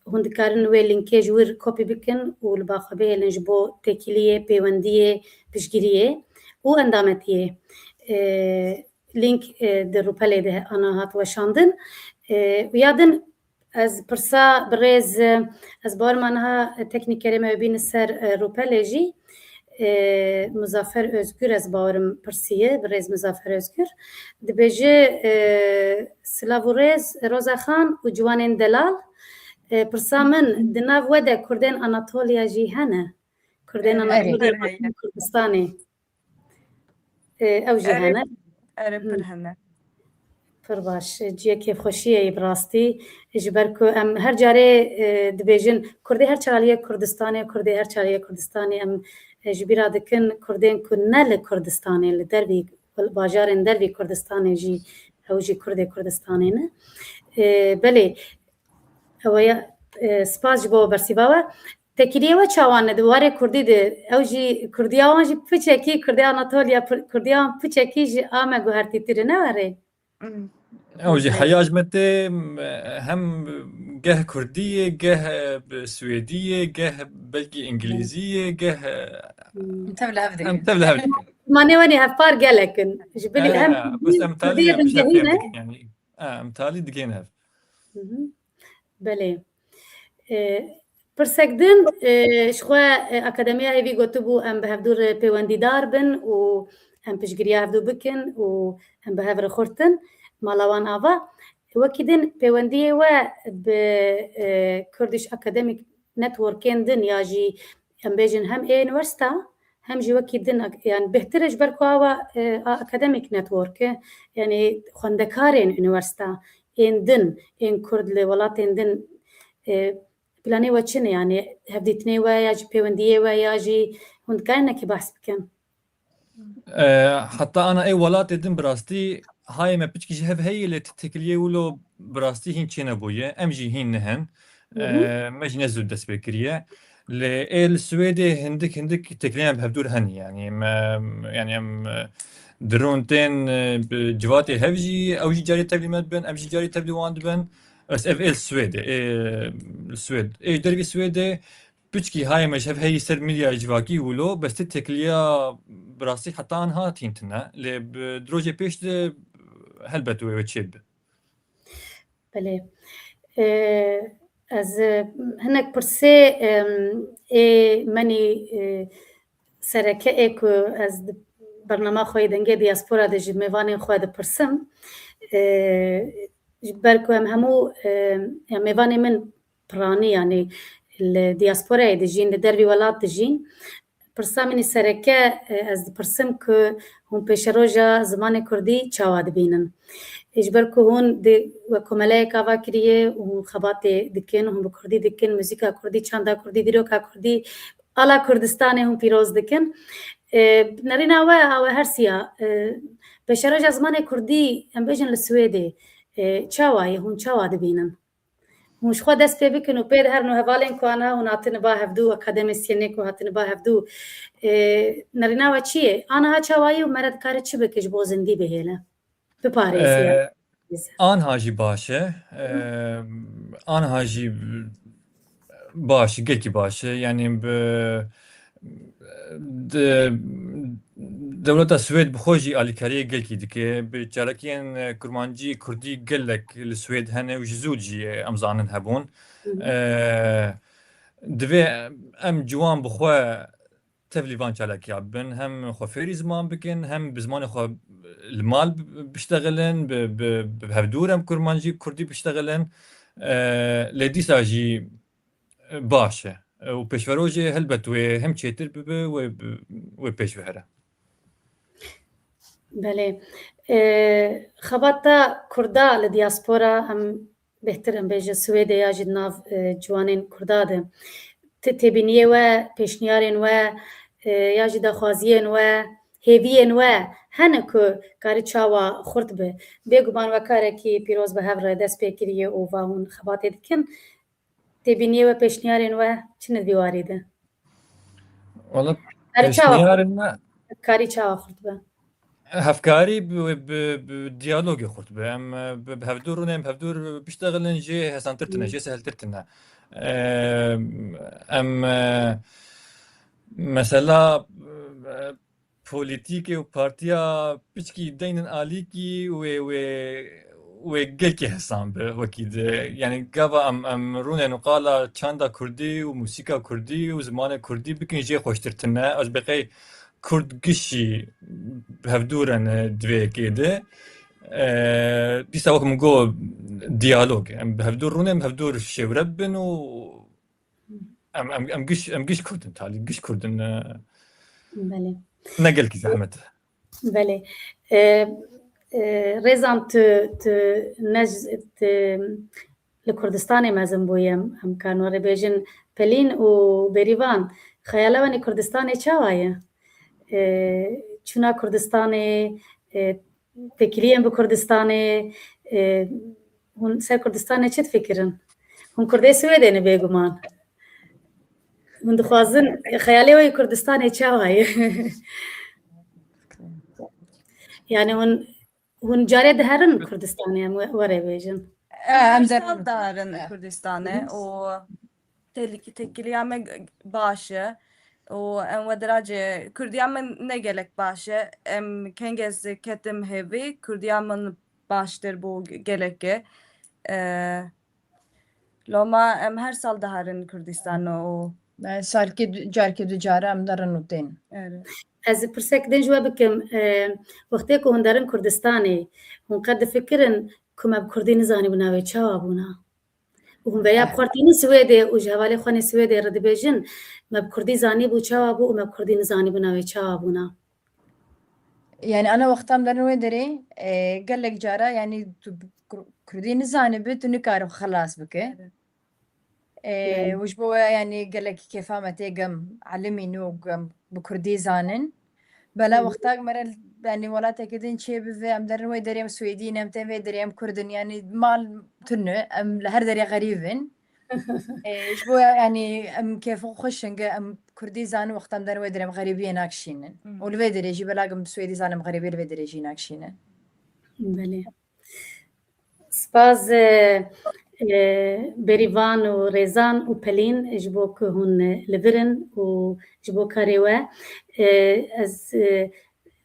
Hûn dikarin wê lînkê ji wir kopî bikin û li ba xwe bihêlin ji bo têkiliyê, pêwendiyê, piştgiriyê û endametiyê. E, lînk, e, di rûpelê de ana hat weşandin. E, û ya din ez pirsa bi rêz, e, ez bawer me niha teknîkerê me bîne ser, e, rûpelê jî. E, Muzaffer Özgür ez bawerim pirsiye, bi rêz Muzaffer Özgür. Dibêje, e, silav û rêz Roza Xan û ciwanên delal. E, pirsa min, di nav we de Kurdên Anatoliya jî hene? Kurdên Anatoliya, Kurdistanê. E, ew jî hene. Erê, pir hene. Pir baş. Cihê kêfxweşiyê ye bi rastî. Ji ber ku em her carê, e, dibêjin, Kurdê her çaliyê Kurdistanê, Kurdê her çaliyê Kurdistanê, em, e, ji bîra dikin, Kurdên ku ne li Kurdistanê, li dervî, bajarên dervî Kurdistanê jî, ew jî Kurdê Kurdistanê ne. E, belê, ew ye, e, spas ji bo bersîva we. Têkiliyê we çawan e di warê kurdî de? Ew jî, kurdiya wan jî piçekî, kurdê Anatoliya, pir-, kurdiya wan piçekî ji a me guhertîtir e, ne were? Hmm. Ew jî heya ji me tê, m-, hem geh kurdî yê, geh, e, swêdî yê, geh belkî îngilîzî yê, geh, e, Hmm. Em tev li hev dikin. Em tev li hev dikin. Manê wan ê hevpar gelek in. Ji bilî, e, hem bes em talî kurdî em ji hev fêr dikin, yanî, e, em talî digên hev. Hı hı. Belê. E, pirsek din, e, ji xwe, e, Akademiya hêvî gotibû, em bi hevdû re pêwendîdar bin û em piştgiriya hevdû bikin û em bi hev re xurtin, mala wan ava. Wekî din pêwendiyê we bi, e, Kurdish Academic Networkên din ya jî em bêjin hem ê unîversîta, hem jî wekî din ak-, yani bêhtir e ji ber ku awa, e, a academic network e, yani xwendekarên unîversîta ên din, ên Kurd li welatên din, e, planê we çi ne? Yani hevdîtinê we ya jî pêwendiyê we ya jî hûn dikarin nekî behs bikin? E, heta ana ê welatê din bi rastî hayê me piçkî ji hev heye lê têkiliyê wilo bi rastî hîn çênebûye. Em jî hîn nihin. Hı hı. E, me jî ne zû dest pê kiriye. Lê ê li Swêdê hindik hindik têkiliyên bi hevdû re hene. Yani me, yani em, e, di rûn tên, e, bi civatê hev jî, ew jî carî tevlî me dibin, em jî carî tevlî wan dibin. Bes ev ê li Swêdê, ê li Swêd. Ê ji dervî Swêdê piçkî hayê me ji hev heyî ser medya civakî wilo, bes ti têkiliya bi rastî heta niha hîn tune. Lê bi, di rojê pêş de helbet wê, wê çêbibe. Belê. Ee, ez, e, hinek pirsê, em, ê menî, e, sereke ê ku ez di bernama xwe yê Dengê Diaspora de ji mêvanên xwe dipirsim. Ee, ji ber ku em hemû, e, ya mêvanê min piranî, yanî li diasporayê dijîn, li dervî welat dijîn. Pirsa min ê sereke, e, ez dipirsim ku hûn pêşeroja zimanê kurdî çawa dibînin? E, ji ber ku hûn di we komeleyek ava kiriye û hûn xebatê dikin, hûn bi kurdî dikin, muzîka kurdî, çanda kurdî, dîroka kurdî, ala Kurdistanê hûn pîroz dikin. E, nerîna we, a we her siya, e, pêşeroja zimanê kurdî, em bêjin li Swêdê, e, çawa ye, hûn çawa dibînin? Hûn ji xwe dest pê bikin û pê diherin û hevalên ku aniha hûn hatine ba hevdû, akademîsyenê ku hatine ba hevdû, e, nerîna we çi ye? Aniha çawa ye û me re dikare çi bike ji bo zindî bihêle? Biparêze. E, aniha jî baş e. E, aniha jî baş, gelkî baş e. Yani bi, di, dewleta Swêd bi xwe jî alîkariyê gelkî dike. Bi çalakiyên, e, kurmancî, kurdî gelek li Swêd hene û ji zû jî, e, em zanin hebûn. Hı hı. E, divê em ciwan bi xwe tevlî van çalakiya bibin, hem xwe fêrî ziman bikin, hem bi zimanê xwe li mal bi-, biştexilin, bi, bi, bi hevdû re em kurmancî, kurdî biştexilin. E, lê dîsa jî baş e. Û pêşverojê helbet wê hem çêtir bibe, wê, wê pêş ve here. Belê. E, xebata Kurda li diaspora, em bêhtir em bêje Swêdê ya jî di nav, e, ciwanên Kurda de. Ti têbîniyê we, pêşniyarên we, e, ya jî daxwaziyên we, hêviyên we hene ku karî çawa xurt bi. Bêguman we karekî pîroz bi hev re dest pê kiriye û va hûn xebatê dikin. Têbîniyê we, pêşniyarên we çi ne di vî warî de? Wala Karî çawa xurt, pêşniyarên me karî çawa xurt bi? Hevkarî bi, bi, bi diyalogê xurt bi. Em, e, bi, bi hevdûr rûnê, em hevdûr biştexilin jê hesantir tine, jê seheltir tine. E, em, e, mesela, e, polîtîkê û partiya piçkî deynin alîkî wê, wê, wê gelkî hesan bi wekî di. Yani gava em, em rûnên û qala çanda kurdî û mûsîka kurdî û zimanê kurdî bikin jê xweştir tine. Ez bi qey kurd giş jî hevdû re ne di vê yekê de. E, dîsa wek min got diyalog. Em bi hevdûr rûnê, em hevdûr şêwre bibin û em, em, em giş, em giş kurd in, talî giş kurd in. E, Belê. Ne gelkî zehmet. Belê. E, e, Rêzan, tu, tu ne ji, tu li Kurdistanê mezin bûye, em, em karin were bêjin Pelîn û Bêrîvan. Xeyala we nê Kurdistanê çawa ye? E, çûna Kurdistanê, e, têkiliyên bi Kurdistanê, e, hûn ser Kurdistanê çi difikirin? Hûn Kurdê Swêdê ne bêguman. Hûn dixwazin, xeyalê we yê Kurdistanê çawa ye? Yani hûn, hûn carê diherin Kurdistanê, em we-, were bêjin. Em her sal diherin Kurdistanê û têkiliya me baş e û em we diracê Kurdiya me ne gelek baş e. Em kengê ez ketim hêvî, Kurdiya min baştir bû gelekê. E, Loma em her sal diherin Kurdistanê û Salkê du-, carkê du cara em derin û tên. Ere. Ez pirsek din ji we bikim, e, wextê ku hûn derin Kurdistanê, hûn qet difikirin ku me bi Kurdî nizanîbûna wê çawa bûna? Û hûn veya bi xwe tînin Swêdê û ji hevalê xwe nê Swêdê re dibêjin, me bi Kurdî zanîbû çawa bû û me bi Kurdî nizanîbûna wê çawa bûna? Yani ana wexta em derin wê derê, e, gelek cara yani tu bi Kur-, Kurdî nizanibi, tu nikarî xwe xelas bike. E, û ji bo we yani gelek kêfa me tê gem elimîn û gem bi Kurdî zanin. Bela wextak me re yani welatekî din çê bive, em derin wê derê, em Swêdî ne, em tên vê derê, em Kurd in, yani mal tune, em li her derê xerîb in. E, ji bo yani em kêfê xwe xweş in, ge em Kurdî zanin, wexta em derin wê derê, em xerîbiyê nakişînin. Û li vê derê jî bela em Swêdî zanin, em xerîbiyê li vê derê jî nakişînin. Belê. Spas, e, e, Bêrîvan û Rêzan û Pelîn ji bo ku hûn, e, li vir in û ji bo karê we. E, ez, e,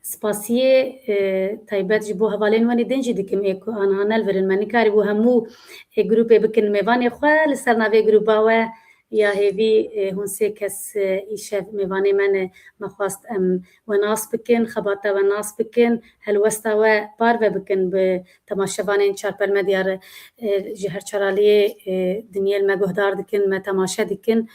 spasiyê, e, taybet ji bo hevalên we nê din jî dikim, ê ku aniha ne li vir in. Me nikarîbû hemû, e, grûpê bikin mêvanê xwe li ser navê grûpa we ya hêvî, e, hûn sê kes, e, îşev mêvanê me ne. Me xwest em we nas bikin, xebata we nas bikin, helwesta we parve bikin bi temaşevanên Çarpel Medya re, e, ji her çar aliyê, e, dinyê li me guhdar dikin, me temaşe dikin.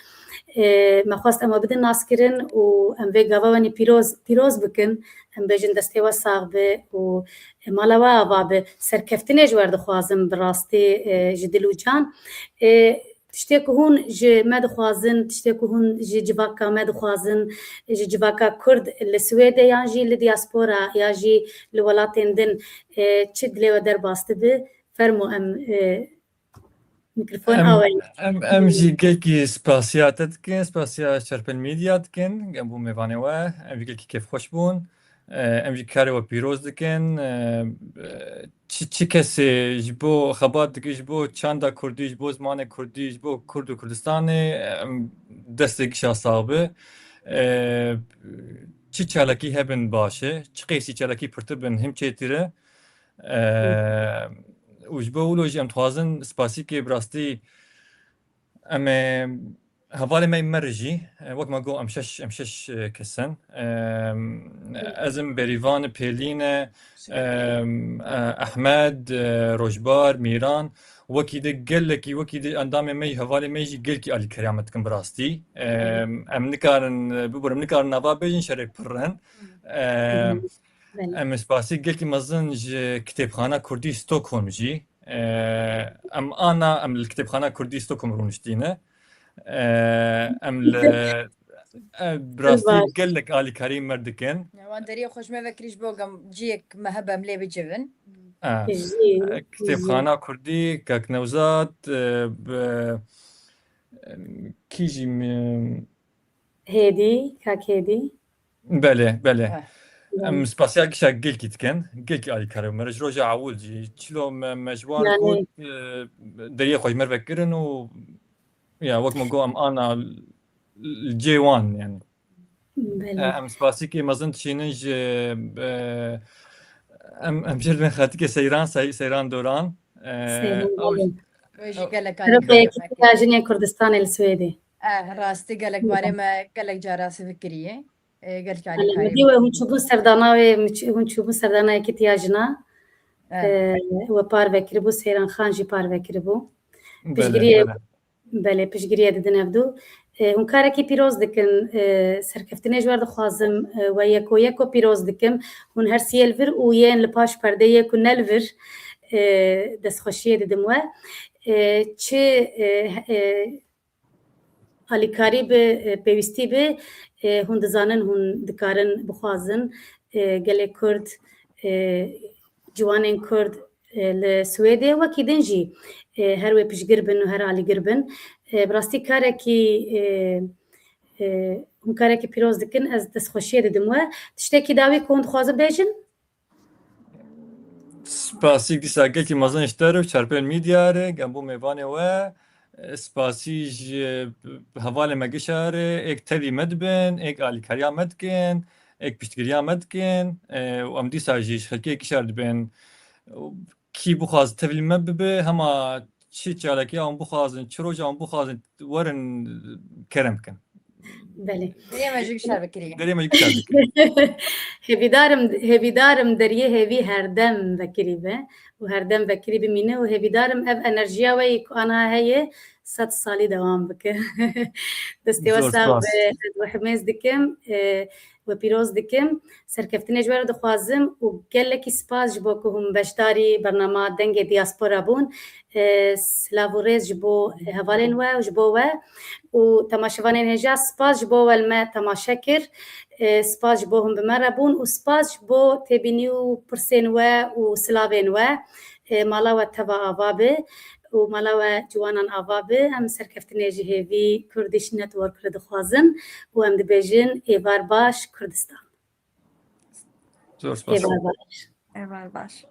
E, me xwest em we bidin naskirin û em vê gava we nî pîroz, pîroz bikin. Em bêjin destê we sax be û, e, mala we ava be. Serkeftinê ji we re dixwazim bi rastî, e, ji dil û can. E, Tiştê ku hûn ji me dixwazin, tiştê ku hûn ji civaka me dixwazin, ji civaka Kurd li Swêdê yan jî li diaspora ya jî li welatên din, e, çi dilê we derbas dibe, fermo em, e, mikrofon Em, a we ye. em, em jî gelkî spasiya te dikin, spasiya Çarpel Medya dikin, em bû mêvanê we, em jî gelkî kêfxweş bûn. E, em jî karê we pîroz dikin. E, çi, çi kesê ji bo xebat dike, ji bo çanda kurdî, ji bo zimanê kurdî, ji bo Kurd û Kurdistanê, em destê gişa sax be. E, çi çalakî hebin baş e, çi qeysî çalakî pirtir bin him çêtir e. E, û ji bo wilo jî em dixwazin spasîkê bi rastî em ê hevalê me yê Merî jî, e, wek me got, em şeş, em şeş, e, kes in. E, ez im, Berîvan, Pêlîn e, e, e, Ehmed, e, Rojbar, Mîran. Wekî di gelekî, wekî di endamê me yî, hevalê me jî gelkî alîkariya me dikin bi rastî. E, em nikarin, e, biborim, nikarin nava bêjin, şerê pir in. E, Belê. Em spasî gelkî mezin ji Kitêbxana Kurdî Stockholm jî. E, em ana, em li Kitêbxana Kurdî Stockholm rûniştîne. E, em li, E, bi rastî gelek alîkarî me dikin. Wan deriyê xwe ji me vekirî ji bo gam ciyek me hebe em lê bicivin. E, Jî, e, jî. Kitêbxana Kurdî, Kak Newzad, e, bi, e, kî jî mi- Hêdî, Kak Hêdî. Belê, belê. Heh. Em spasiya gişa gelkî dikin. Gelkî alîkar me ji roja ewil jî. Çilo me, me ji wan Yani got, e, deriyê xwe ji me vekirin û ya wek me got em ana l-, cê wan yani. Belê. E, em spasîkê mezin dişînin ji, e, em, em jê dibin xetikê Seyran, Sey-, Seyran Doran. E, Seyran, ew belê. Wê jî gelek Serokê alîkarî Yekîtiya me kiriye. Jinên Kurdistanê li Swêdê. Eh, rastî gelek barê me gelek cara sivikiriye. E, gelek Belê, alîkarî me dî me we hûn kiriye. Çûbûn serdana wê, mi çû-, hûn çûbûn serdana Yekîtiya Jina. Eh. E, we parve kiribû, Seyran Xan jî parve kiribû. Belê, piştgiriyê, belê. Belê, piştgiriyê didin ev du. E, hûn karekî pîroz dikin, e, serkeftinê ji we dixwazim, e, we yeko yeko pîroz dikim. Hûn her siyê li vir û yên li paş perdeyê ku ne li vir, e, destxweşiyê didim we. E, çi, e, e, alîkarî bi, e, pêwîstî bi, e, hûn dizanin, hûn dikarin bixwazin, e, gelê Kurd, e, ciwanên Kurd, e, li Swêdê wekî din jî, e, her wê piştgir bin û her alîgir bin. E, bi rastî karekî, e, e, hûn karekî pîroz dikin, ez destxweşiyê didim we. Tiştekî dawî ku hûn dixwazin bêjin? Spasî dîsa gelkî mezin ji te re û Çarpêl Media re, em bû mêvanê we. Spasî ji hevalê me gişa re, êk tevî me dibin, êk alîkariya me dikin, êk piştgiriya me dikin. E, û em dîsa jî ji xelkê gişa re dibin. Kî bixwaz tevlî me bibe, hema çi çalakiya hûn bixwazin, çi roja hûn bixwazin, werin kerem bikin. Belê. Deriyê me jî gişa vekirî. Deriyê me jî gişa vekirî. Hêvîdarim, hêvîdarim deriyê hêvî herdem vekirî be û herdem vekirî bimîne û hêvîdarim ev enerjiya we yî ku ana heye sed salî dewam bike. Destê we sax be, ez we himêz dikim. E, we pîroz dikim. Serkeftinê ji we re dixwazim û gelekî spas ji bo ku hûn beşdarî bernama Dengê Diaspora bûn. E, silav û rêz ji bo hevalên we û ji bo we û temaşevanên hêja. Spas ji bo we li me temaşe kir. E, spas ji bo hûn bi me re bûn û spas ji bo têbînî û pirsên we û silavên we. E, mala we teva ava be û mala we ciwanan ava be. Em serkeftinê ji hêvî Kurdish Network re dixwazin û em dibêjin êvar baş Kurdistan. Zor spas. Êvar baş. Êvar baş.